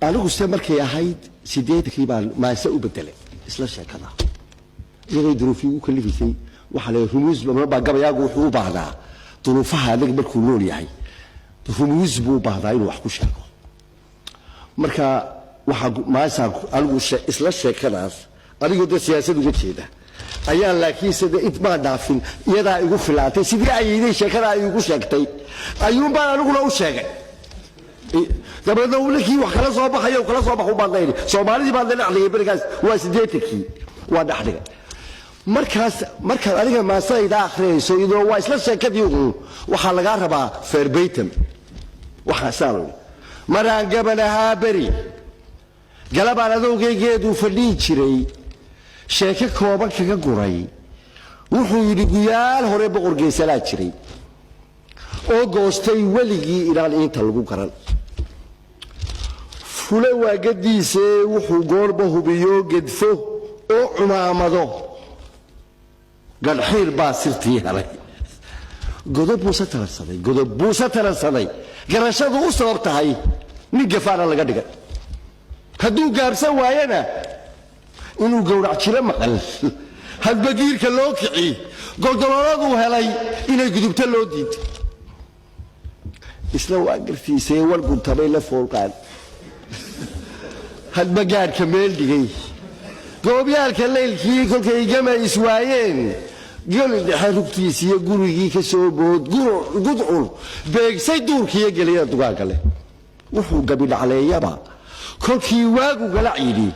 Anigu se markay ahayd 80-kii baan maase u bedelay isla sheekada, iyadoo duruufii ugu kalifaysay. Waxaa la rumuus baa gabayaagu wuxuu u baahdaa duruufaha adag markuu nool yahay, rumuus buu u baahdaa inuu wax ku sheego. Marka waxaa maasaan anigu isla sheekadaas, anigoo dee siyaasad uga jeeda ayaa, laakiinse de int maan dhaafin, iyadaa igu filaantay. Sidii ayayday sheekada ay igu sheegtay ayuun baan aniguna u sheegay. Dabeedna ninkii wax kala soo baxayo kala soo baxu baan dayni. Soomaalidii baan dhex dhigay berigaas, waa 80-kii, waa dhex dhigay. Markaas markaad aniga maasadayda akhriyayso, iyadoo waa isla sheekadii uun, waxaa lagaa rabaa verbatim. Waxaa saa la maraan gaban ahaa, beri galabaan adowgaygeeduu fadhihi jiray, sheeko kooban kaga guray. Wuxuu yidhi: "Guyaal hore boqor geesalaa jiray oo goostay weligii inaan inta lagu garan. Fule waagadiisee wuxuu goorba hubiyo gedfo oo cumaamado, gadhxiir baa sirtii helay. Godob buuse taransaday, godob buuse taransaday, garashadu u sabab tahay nin gafaana laga dhigay. Hadduu gaabsan waayana inuu gowrac jiro maqal, hadba giirka loo kici, goldolooladuu helay inay gudubto loo diiday. Isla waa gartiisee war guntamay la foolqaan, hadba gaadhka meel dhigay. Goobyaalka laylkii kolkay gama iswaayeen, goli dhexe rugtiisiiyo gurigii ka soo bood, gudcur beegsay duurkiiyo geliyada dugaagga leh. Wuxuu gabi dhacleeyaba kolkii waagu galac yidhi,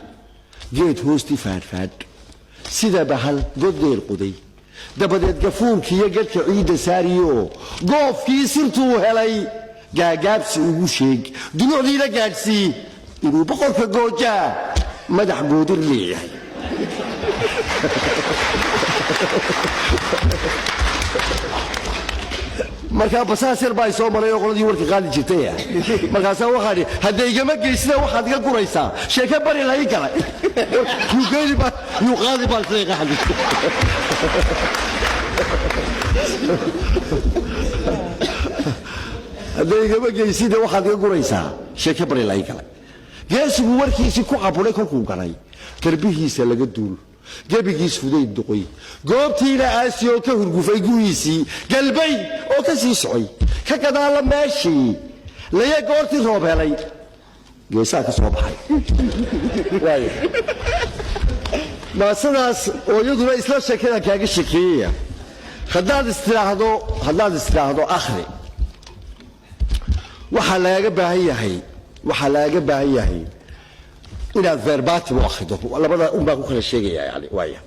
geed hoosti faadhfaadh sida bahal god dheer quday. Dabadeed gafuurkiiyo gadhka ciidda saariyo, goofkii sirtuu helay gaagaabsi ugu sheeg, dulucdiina gaadhsii inuu boqorka goojaa madax goodir leeyahay." Markaa basaas yar baa i soo maray oo qoladii warka qaadi jirtay. Markaasaa waxaa idhi: "Hadda igama geysida, waxaad iga guraysaa sheeke bari la ii galay. Yuu baa yuu qaadi baan isla qaxdi." Hadda igama geysida, waxaad iga guraysaa sheeke bari la ii galay. Geesigu warkiisii ku caburay kolkuu galay garbihiisa laga duul, gebigiis fudayd duqoy, goobtiina aasi oo ka hurgufay guhiisii galbay oo ka sii socay ka gadaala meeshii laya goortii roob helay geesaha ka soo baxay. Waaya maasadaas oo iyaduna isla sheekada kaaga shekeeyaya. Haddaad istiraahdo akhri, waxaa lagaga baahan yahay, waxaa lagaga baahan yahay inaad verbatim u akhrido. Labada un baan ku kala sheegaya yani. Waaya,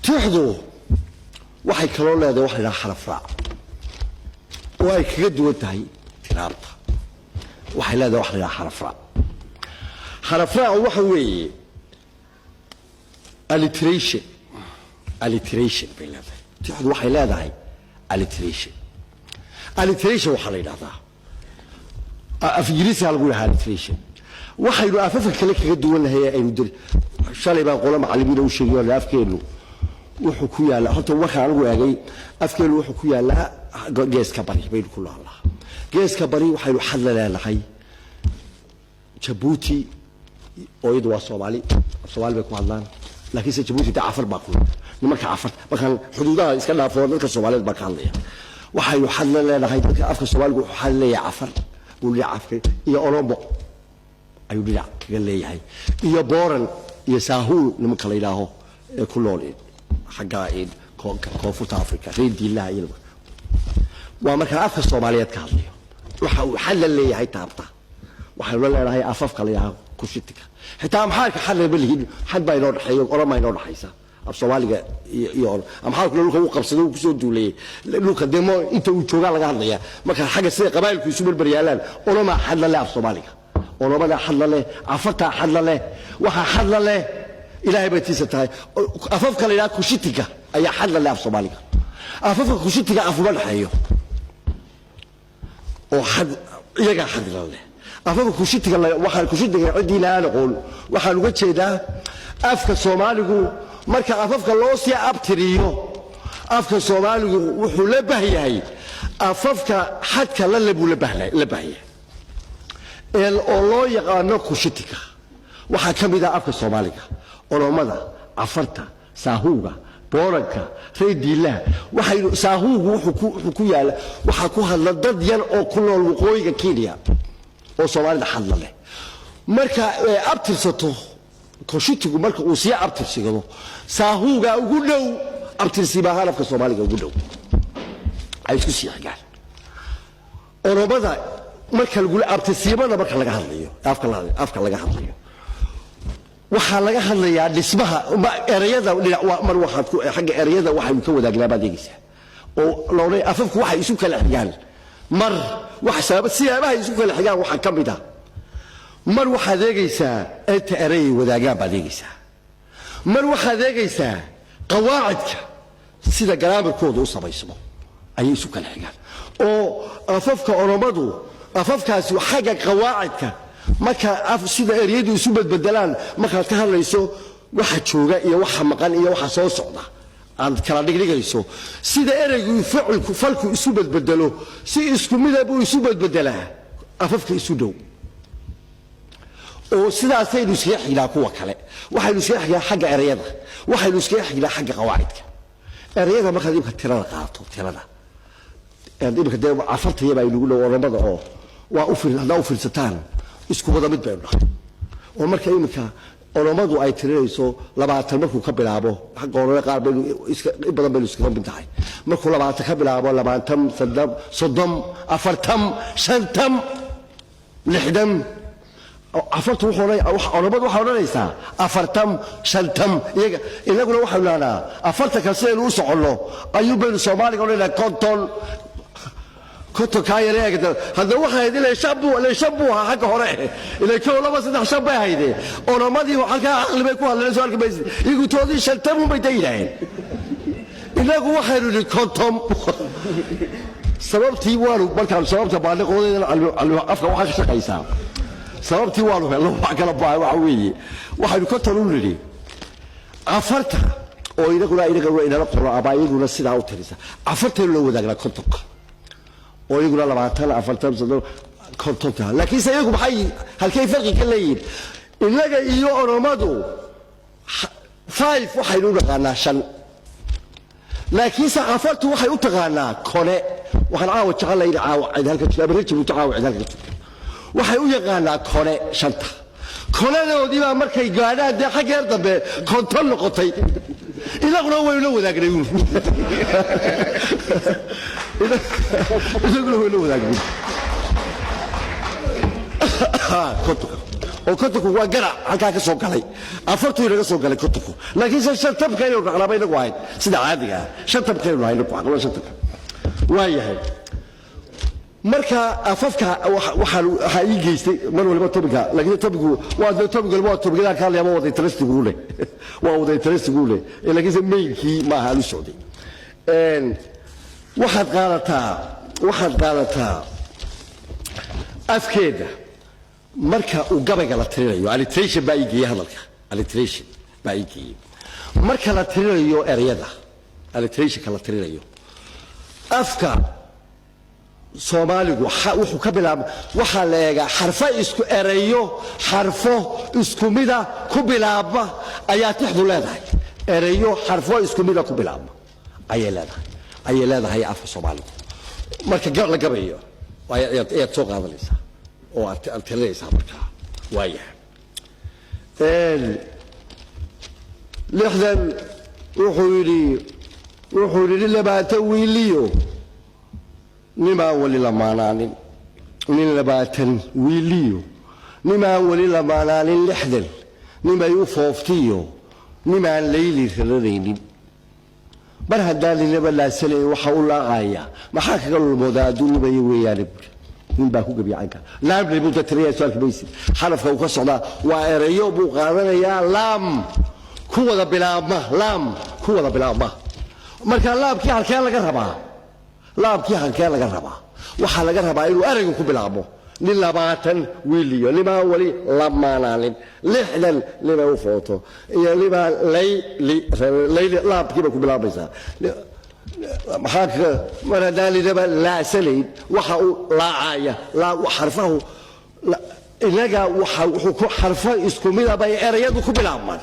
tixdu waxay kaloo leedahay waxa la yidhaha xaraf raac, oo ay kaga duwan tahay tiraabta. Waxay leedahay waxa la yidhaha xaraf raac. Xaraf raacu waxa weeye alliteration. Alliteration bay leedahay tixdu. Waxay leedahay alliteration. Alliteration waxaa la yidhahdaa, af Ingiriisiga lagu yidhaha alliteration. Waxaynu afafka kale kaga duwan nahay ee aynu dir shalay baan qolo macallimiina u sheegay, afkeenu wuxuu ku yaallaa, horta markaan anigu eegay, afkeenu wuxuu ku yaallaa geeska bari baynu ku noolnaa. Geeska bari waxaynu xad la leenahay Jabuuti, oo iyadu waa Soomaali, af Soomaali bay ku hadlaan, laakiinse Jabuuti dee Cafar baa ku nool. Nimanka Cafar markaan xuduudaha iska dhaafo, dadka Soomaaliyeed baan ka hadlaya. Waxaynu xad la leenahay dadka afka Soomaaligu wuxuu xad leeyahay Cafar buu dhinac afka iyo Oromo ayuu dhinac kaga leeyahay, iyo Booran iyo Saahuul nimanka la yidhaaho ee ku nool xagga koonfurta Africa, reer Diilaha iyo waa. Markaan afka Soomaaliyeed ka hadlayo, waxa uu xad la leeyahay taabta waxaynu la leenahay afafka la yidhaha Kushitika. Xitaa Amxaarka xad lama lihin, xad baa inoo dhexeeya, Oromaa inoo dhexaysa. Af Soomaaliga iyo Amxaarkuna dhulka uu qabsaday, uu kusoo duulayay dhulka. Dee mo inta uu joogaa laga hadlaya. Marka xagga sida qabaa'ilku isu berber yaalaan, Oromaa xad la leh af Soomaaliga, Oromada xad la leh, Cafartaa xad la leh, waxaa xad la leh, Ilaahay bay tiisa tahay, afafka la yidhaha Kushitiga ayaa xad la leh af Soomaaliga. Afafka Kushitiga af uma dhexeeyo oo xad iyagaa xad la leh afafka Kushitiga. Waxaan Kushitiga ciddiina aan aqoon, waxaan uga jeedaa afka Soomaaligu marka afafka loo sii abtiriyo, afka Soomaaligu wuxuu la bah yahay afafka xadka la le buu la bahyahay. ee oo loo yaqaano Kushitika. Waxaa ka mid ah afka Soomaaliga, Oromada, Cafarta, Saahuuga, Booranka, reer Diilaha. Waxaynu Saahuugu wuxuu ku yaala, waxaa ku hadla dad yar oo ku nool waqooyiga Kenya oo Soomaalida hadla leh. Marka abtirsato Kushitigu, marka uu sii abtirsigado, Saahuuga ugu dhow abtirsiibahaan afka Soomaaliga ugu dhow, ay isku sii xigaan Oromada. Marka lagula abtirsiimada, marka laga hadlayo afka laga hadlayo, waxaa laga hadlayaa dhismaha erayada dhinac. Mar waxaad ku xagga erayada waxaynu ka wadaagnaa baad eegaysaa oo loodhan afafku waxay isu kala xigaan. Mar wax sabab siyaabaha isu kala xigaan waxaa ka mid ah, mar waxaad eegaysaa inta erayay wadaagaan baad eegaysaa, mar waxaad eegaysaa qawaacidka, sida grammarkooda u samaysmo ayay isu kala xigaan. Oo afafka Oromadu, afafkaasi xagga qawaacidka, marka af sida ereyadu isu bedbedelaan markaad ka hadlayso, waxa jooga iyo waxa maqan iyo waxa soo socda aad kala dhigdhigayso, sida ereygu ficilku falku isu bedbedelo, si isku mida buu isu bedbedelaa afafka isu dhow. Oo sidaasaynu iskaga xignaa kuwa kale. Waxaynu iskaga xignaa xagga ereyada, waxaynu iskaga xignaa xagga qawaacidka ereyada. Markaad imika tirada qaato, tirada imika dee Cafartaya baa inugu dhow Oromada, oo waa u haddaa u fiirsataan isku wada mid baynu nahay. Oo marka iminka Oromadu ay tirinayso 20 markuu ka bilaabo, xagga orome qaar baynu iska in badan baynu iskaga mid tahay. Markuu 20 ka bilaabo, 20, 30, 40, 50, 60, Cafartu wuxuu odhanaya, Oromadu waxay odhanaysaa 40, 50. Iyaga inaguna waxaynu nahnaa 40-ka sidaynu u soconno ayuu baynu Soomaaliga odhanaynaa 50. 50 kaa yare eegda hadda waxay ahayd ilay shan buu, ilay shan buu ahaa xagga hore, ilay kow, laba, saddex, shan bay haydee. Oromadii halkaa caqli bay ku hadleen, soo arki maysid. Iyagu toodii 50 un bay da yidhaaheen, inagu waxaynu nidhi 50. Sababtii waanu markaan sababta baadhi qodadeedana afka waxaa ka shaqaysaa, sababtii waanu helno. Wax kala baa waxa weeye, waxaynu 50 u nidhi Cafarta oo inaguna inala qoro ama iyaguna sidaa u tirisa. Cafartaynu la wadaagnaa 50-ka, oo iyaguna 20, 40, 30, 50-ka. Laakiinse iyagu maxay halkay farqi ka leeyihiin innaga iyo Oromadu? Five waxaynu u naqaanaa shan, laakiinse Cafartu waxay u taqaanaa kone. Waxaan caawa jecel in caawa cid halka jirto ama reer Jabuuti caawa cid halka jirto, waxay u yaqaanaa kone shanta. Konadoodii baa markay gaadhaan dee xagga heer dambe 50 noqotay. Inaguna waynu la wadaagnay, inaguna waynu la wadaagnay 50-ka. Oo 50-ku waa garac halkaa ka soo galay, afartuu inaga soo galay 50-ku. Laakiin se shan tabka inaynu dhaqnaaba inagu ahayd sida caadiga ah, shan tabkaynu nahay inagu aqlo shan tabka waa yahay. Marka afafka waxaa ii geystay mar waliba topic-ga, laakiin topic-gu waa dee topic waliba waa topic-yadaan ka hadlaya, wada interest-igu leh, waa wada interest-igu leh, laakiinse mainkii maaha aan u socday. Waxaad qaadataa afkeeda marka uu gabayga la tirinayo. Alliteration baa ii geeyey hadalka, alliteration baa ii geeyey. Marka la tirinayo ereyada, alliterationka la tirinayo, afka Soomaaligu wuxuu ka bilaaba, waxaa la eegaa xarfo isku ereyo, xarfo isku mida ku bilaabma ayaa tixdu leedahay. Ereyo xarfo isku mida ku bilaabma ayay leedahay afka Soomaaligu. Marka la gabayo ayaad soo qaadanaysaa oo aad tirinaysaa. Markaa waayahay, 60 wuxuu yidhi 20 wiiliyo nimaan weli lamaanaanin, nin 20 wiiliyo nimaan weli lamaanaanin, 60 nimay u fooftiyo nimaan layli raranaynin, mar haddaan ninaba laasanay, waxa u laaqaya maxaa kaga lulmoodaa hadduu nimayo weeyaane, buuri. Nin baa ku gebiya canka laamle buu datiraya, soo arki maysid. Xarafka uu ka socdaa waa erayo buu qaadanayaa laam ku wada bilaabma, laam ku wada bilaabma. Marka laamkii halkee laga rabaa? Laamkii halkee laga rabaa? Waxaa laga rabaa inuu ereygu ku bilaabmo. Nin 20 wiiliyo nimaan weli lamaanaanin, 60 nimay u footo iyo nimaan layli layli, laamkii bay ku bilaabaysaa. Maxaa kaga mar haddaan linaba laasanayn, waxa uu laacaya xarfahu Inaga waxa wuxuu ku xarfo isku mida bay erayadu ku bilaabmaan.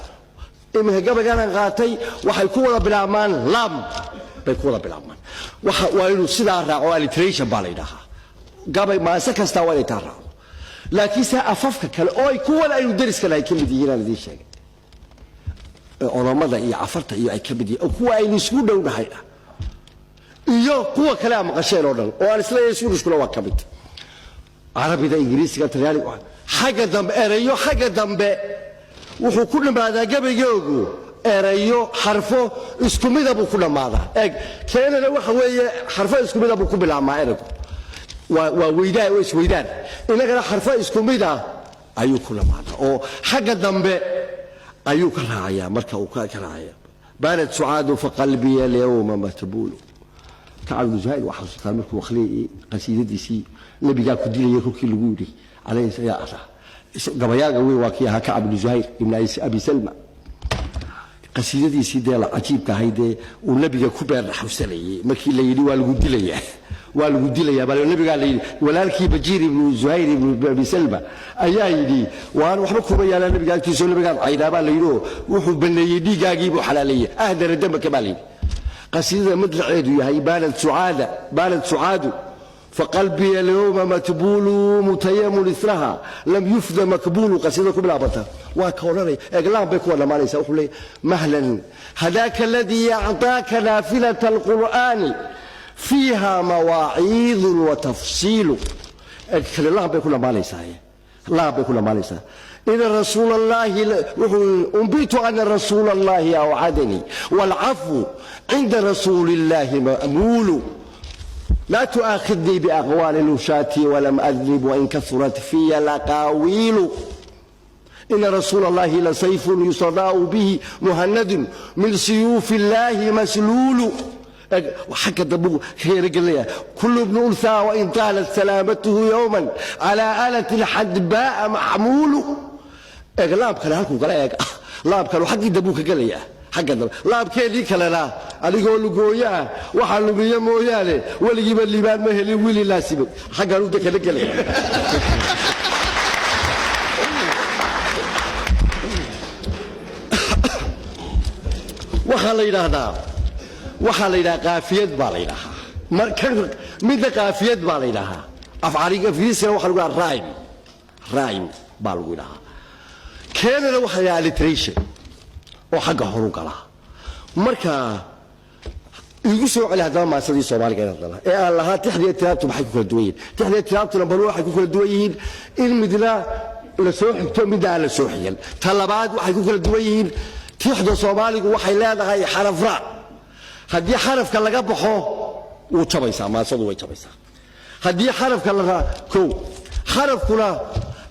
Iminka gabayganan qaatay waxay ku wada bilaabmaan lam bay ku wada bilaabmaan. Waxa waa inuu sidaa raaco, alliteration baa la yidhaahaa. Gabay maase kastaa waa inay taa raacdo, laakiinse afafka kale oo ay kuwan aynu deriska lahay ka mid yihiin, aan idiin sheegay, Oromada iyo Cafarta iyo ay ka mid yihiin, oo kuwa aynu isku dhownahay ah, iyo kuwa kale a maqasheen oo dhan, oo aan isleeyahay Suurishkuna waa ka mid, Carabida, Ingiriisiga, Talyaaniga, xagga dambe erayo, xagga dambe wuxuu ku dhammaadaa gabaygoogu erayo xarfo isku mida buu ku dhammaadaa. Eeg, keenana waxa weeye xarfo isku mida buu ku bilaabmaa eraygu, waa weydaan, waa isweydaan. Inagana xarfo isku mida ayuu ku dhammaadaa oo xagga dambe ayuu ka raacayaa. Marka uu ka raacaya "بانت سعاد فقلبي اليوم متبول". Kacab ibnu Zuhayr waa xasuustaan markuu akhriyay qasiidadiisii nabigaa ku dilayay kolkii lagu yidhi calayhi yaa ahaa gabayaaga weyn, waa kii ahaa Kacab ibnu Zuhayr ibn Abi Salma. Qasiidadiisii dee la cajiibka ahayd dee uu nabiga ku beerraxawsanayay markii la yidhi waa lagu dilayaa, waa lagu dilayaa baa nabigaa la yidhi. Walaalkii Bajiir ibnu Zuhayr ibnu Abi Salma ayaa yidhi waan waxba kuma yaalaan nabiga agtiisa oo nabigaad caydaa baa la yidhi, oo wuxuu baneeyey dhiiggaagii buu xalaaleeyey, أهدر دمك baa la yidhi. Qasiidada madlaceedu yahay "بانت سعاد بانت سعاد فقلبي اليوم متبول متيم إثرها لم يفد مكبول", qasiidada ku bilaabanta waa ka odhanaya eglaan bay kuwa dhammaanaysa. Wuxuu leeyahy: "مهلا هداك الذي أعطاك نافلة القرآن فيها مواعيظ وتفصيل". Kale laan bay ku dhammaanaysaa, laan bay ku dhammaanaysaa. "إن رسول الله", wuxuu "أنبئت أن رسول الله أوعدني والعفو عند رسول الله مأمول. لا تؤاخذني بأقوال الوشاة ولم أذنب وإن كثرت في الأقاويل. إن رسول الله لسيف يستضاء به مهند من سيوف الله مسلول". حكى دبو خير قال "كل ابن أنثى وإن طالت سلامته يوما على آلة الحدباء محمول". Laabkale halkuu kala eeg, laabkale xaggii dambuu ka gelaya, xagga dambe. Laabkeedii kalena "adigoo lugooyo ah waxaa lumiye mooyaane weligiiba liibaan ma helin wiili laasimay", xaggaan u dekala gelaya. Waxaa la yidhahaa qaafiyad baa la yidhahaa. Markan midna qaafiyad baa la yidhahaa, af Ingiriisigana waxa lagu dhahaa rhyme, rhyme baa lagu yidhahaa. Keenana waxa la yidhaha alliteration oo xagga horu galaa. Marka igu soo celi haddaba maasadii Soomaaliga in haddana ee aan lahaa tixdiyo tiraabtu maxay ku kala duwan yihiin? Tixdiyo tiraabtuna bal waxay ku kala duwan yihiin in midna la soo xigto, midna aan la soo xigan. Ta labaad waxay ku kala duwan yihiin, tixda Soomaaligu waxay leedahay xaraf raac. Haddii xarafka laga baxo wuu jabaysaa, maasadu way jabaysaa haddii xarafka la raa kow. Xarafkuna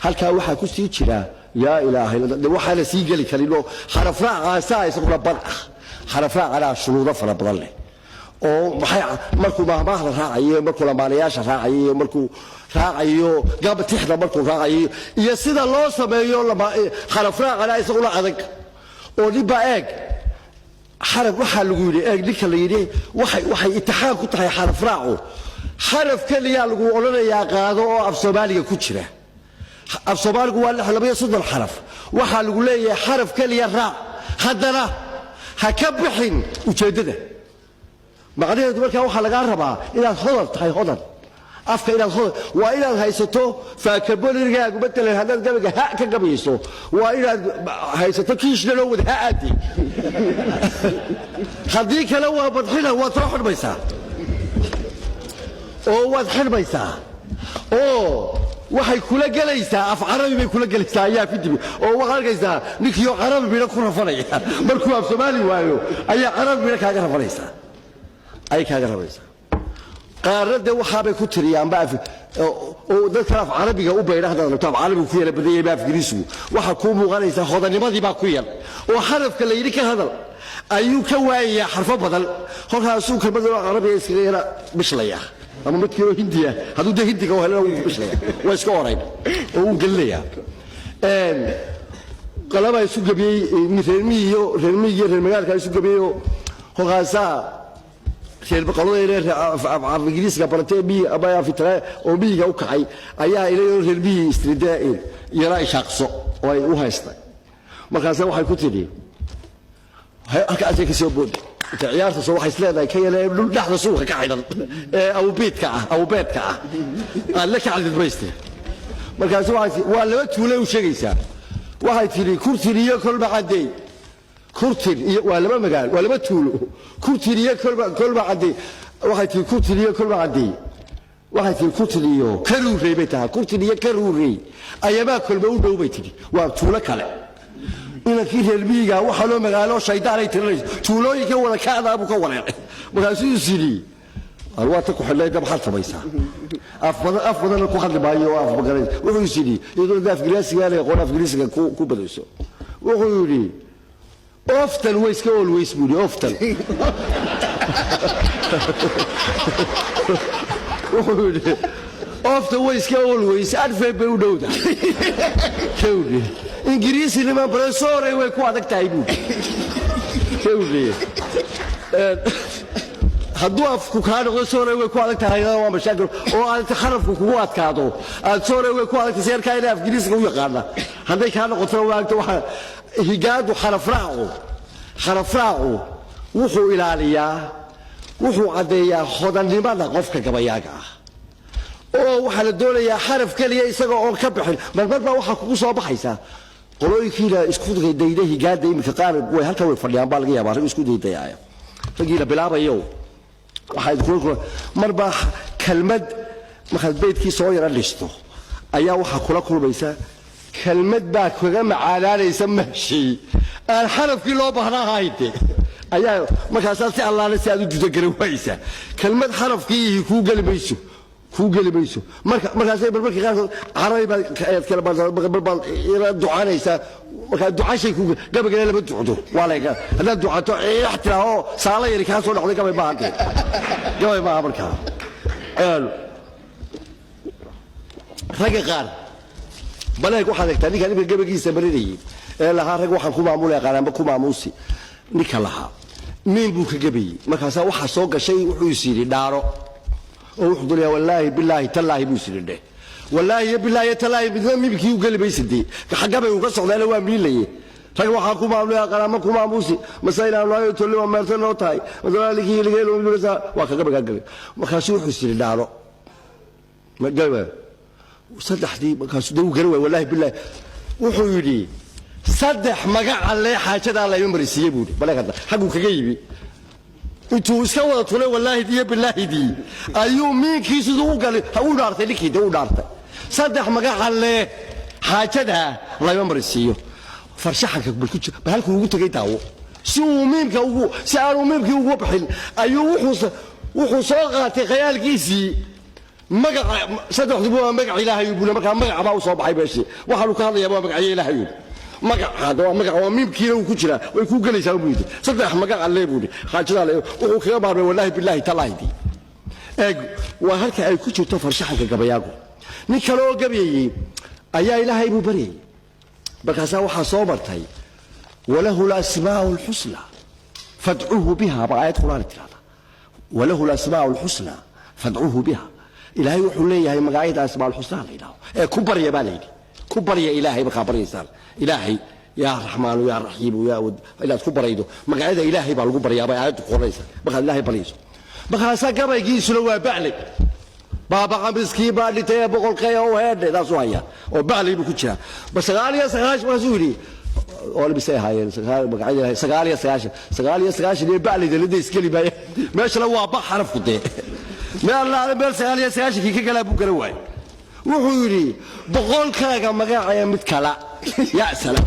halkaa waxaa ku sii jira, yaa ilaahay, de waxaana sii geli karin oo xaraf raacaasaa isaguna bad ah. Xaraf raacana shuruudo fara badan leh oo maxay markuu mahmaahda raacayo, markuu lamaanayaasha raacayo, markuu raacayo gab tixda markuu raacayo iyo sida loo sameeyo xaraf raacana isaguna adag oo dhibba. Eeg, xaraf waxaa lagu yidhi, eeg, ninka la yidhi waxay itixaan ku tahay xaraf raacu. Xaraf keliyaa lagu odhanayaa qaado oo af Soomaaliga ku jira. Af Soomaaligu waa 36 xaraf. Waxaa lagu leeyahay xaraf keliya raac, haddana ha ka bixin ujeeddada. Macnaheedu markaa waxaa lagaa rabaa inaad hodan tahay, hodan afka inaad hodan, waa inaad haysato vocabulary-gaagu. Matalan haddaad gabayga ha ka gabayso, waa inaad haysato kiishna loo wada ha aadi. Haddii kale waa badxina, waad soo xidhmaysaa oo waad xidhmaysaa oo waxay kula gelaysaa af Carabi bay kula gelaysaa ayaa fidimi oo waxaad arkaysaa ninkiioo Carabi midho ku rafanaya. Markuu af Soomaali waayo ayaa Carabi midho kaaga rafanaysaa, ayay kaaga rafanaysaa. Qaarna dee waxaabay ku tiriyaanba oo dadkan af Carabiga u baydha. Haddaad rabto af Carabigu ku yara badan yahay ba af Ingiriisigu, waxaa kuu muuqanaysaa hodanimadii baa ku yar oo xarafka la yidhi ka hadal ayuu ka waayayaa xarfo badan. Kolkaasuu kelmada Carabiga iskaga yara bishlaya ama mid kaloo Hindiya hadduu dee Hindiga u helana wuu ku bishlaya, waa iska orayn oo wuu gelinayaa. Qalabaa isu gebiyey reer miyi iyo reer magaalka isu gebiyey oo kolkaasaa Reer qolada reer af Ingiriiska baratay miyi ama afitara oo miyiga u kacay ayaa ilay reer miyi istridaa yara ishaaqso oo ay u haystay. Markaase waxay ku tidhi halkaasay ka soo booday inta ciyaarta soo waxay isleedahay ka yalee dhul dhexda suuqa ka xidhan ee awbiidka ah, awbeedka ah aad la kacdid mayste. Markaase waxay waa laba tuulay u sheegaysaa. Waxay tidhi Kurtin iyo Kolba Caddey. Kurtin iyo waa laba magaalo, waa laba tuulo, Kurtin iyo Kolba Caddey. Waxay tidhi Kurtin iyo Kolba Caddey. Waxay tidhi Kurtin iyo Karuurey bay tahay. Kurtin iyo Karuurey ayamaa kolba u dhow bay tidhi, waa tuulo kale. Inankii reer miyiga waxaa loo magaalo shaydaanay tirinayso, tuulooyinka wada kacdaa buu ka wareeray. Markaasuu is yidhi waa ta ku xidhnayda, maxaad samaysaa? Af badan, af badanna ku hadli maayo oo af magaranaysa. Wuxuu is yidhi iyadoo da afgiriisiga leh aqoon afgiriisiga ku badayso, wuxuu yidhi often way iska always buu yidhi often. Wuxuu yidhi often way iska always adverb bay u dhowdahay. Kawdhi Ingiriisi niman baresore way ku adag tahay buu kawdhi. Hadduu afku kaa noqdo soore way ku adag tahay, waa mashaakil oo aad xarafku kugu adkaado aad soore way ku adag tahay. Seerkaa inay afgiriisiga u yaqaana hadday kaa noqotona waagto waxa higaadu xarafraacu. Xarafraacu wuxuu ilaaliyaa, wuxuu caddeeyaa hodannimada qofka gabayaaga ah, oo waxaa la doonayaa xaraf keliya isagoo oon ka bixin. Marmar baa waxaa kugu soo baxaysa qolooyinkiina isku dayda higaada iminka qaar way halkan way fadhiyaan baa laga yaabaa, rag isku daydayaaya raggiina bilaabayo. Waxaa idinku marbaa kelmad markaad beydkii soo yara dhisto ayaa waxaa kula kulmaysa kelmad baa kaga macaanaanaysa meeshii aan xarafkii loo baahnaa ahayde ayaa markaasaa si allaale si aad u duda garan waaysa. Kelmad xarafkii kuu geli mayso, kuu geli mayso. Marka markaasay marmarka qaarkood carabi baad ayaad kala mar baad ila ducanaysaa. Markaa ducashay ku gabagale lama ducdo, waa laga haddaad ducato ciix tiraaho saala yari kaa soo dhacday, gabay maaha dee, gabay maaha. Markaa ragga qaar baleeg waxaad egtaa ninkaan imika gabagiisa marinayay ee lahaa rag waxaan ku maamulaya qaanaanba ku maamuusi ninka lahaa miin buu ka gabayey. Markaasaa waxaa soo gashay wuxuu is yidhi dhaaro oo wuxuu doonayaa wallaahi bilaahi tallaahi buu is yidhi dheh. Wallaahi iyo bilaahi iyo tallaahi midna mimkii u geli maysidee, xaggabay uga socdaana waa miilaye. Rag waxaa ku maamulaya qaraamo ku maamuusi masaynaanaayo tolli waa meerto noo tahay masalaalikii ligeelo waa kaga magagalay. Markaasuu wuxuu is yidhi dhaaro ma geli saddexdii. Markaasuu dee uu garan waay wallaahi bilaahi. Wuxuu yidhi saddex magac alle xaajadaa layma marisiiyey buu yidhi. Bale hadda xagguu kaga yimi intuu iska wada tulay wallaahi iyo bilaahidii ayuu miinkii siduu u galay u dhaartay ninkii dee u dhaartay saddex magac alle xaajadaa layma marisiiyo. Farshaxanka bal ku jira, bal halkuu ugu tegay daawo. Si uu miimka ugu si aanu miimkii ugu bixin ayuu wuxuu soo qaatay khayaalkiisii magaca saddexduba waa magac Ilaahay buu. Markaa magaca baa u soo baxay meeshii waxaanu ka hadlayaa waa magacyo Ilaahay. Magac hadda waa magac, waa miimkiina uu ku jiraa, way kuu gelaysaa buu yidhi. Saddex magac alle buu yidhi xaajadaa le wuxuu kaga maarmay wallaahi bilaahi tallaahidii. Eeg, waa halka ay ku jirto farshaxanka gabayaagu. Nin kale oo gabayayey ayaa Ilaahay buu baryayey. Markaasaa waxaa soo martay walahu lasmaau lxusna fadcuuhu biha baa aayad Qur'aan tirahda. Walahu lasmaau lxusna fadcuuhu biha. Ilaahay wuxuu leeyahay magacyada asmaa alxusnaa la yidhaho ee ku barya baa la yidhi. Ku barya Ilaahay markaa baryaysaan Ilaahay yaa Raxmaanu yaa Raxiimu yaa wad inaad ku baraydo magacyada Ilaahay baa lagu baryaa bay aayaddu qoranaysa markaad Ilaahay baryayso. Markaasaa gabaygiisuna waa bacley baaba miskiin baa dhintay ee boqolkay oo heedhe taasuu hayaa oo bacley buu ku jiraa ba 99. Markaasuu yidhi oo misay ahaayeen magacyada Ilaahay 99, 99 iyo bacleyda lada iskeli maaya meeshana waa bax xarafku dee meel allaale meel 99-kii ka galaa buu garan waayey. Wuxuu yidhi boqolkaaga magacaya mid kala ya salaam.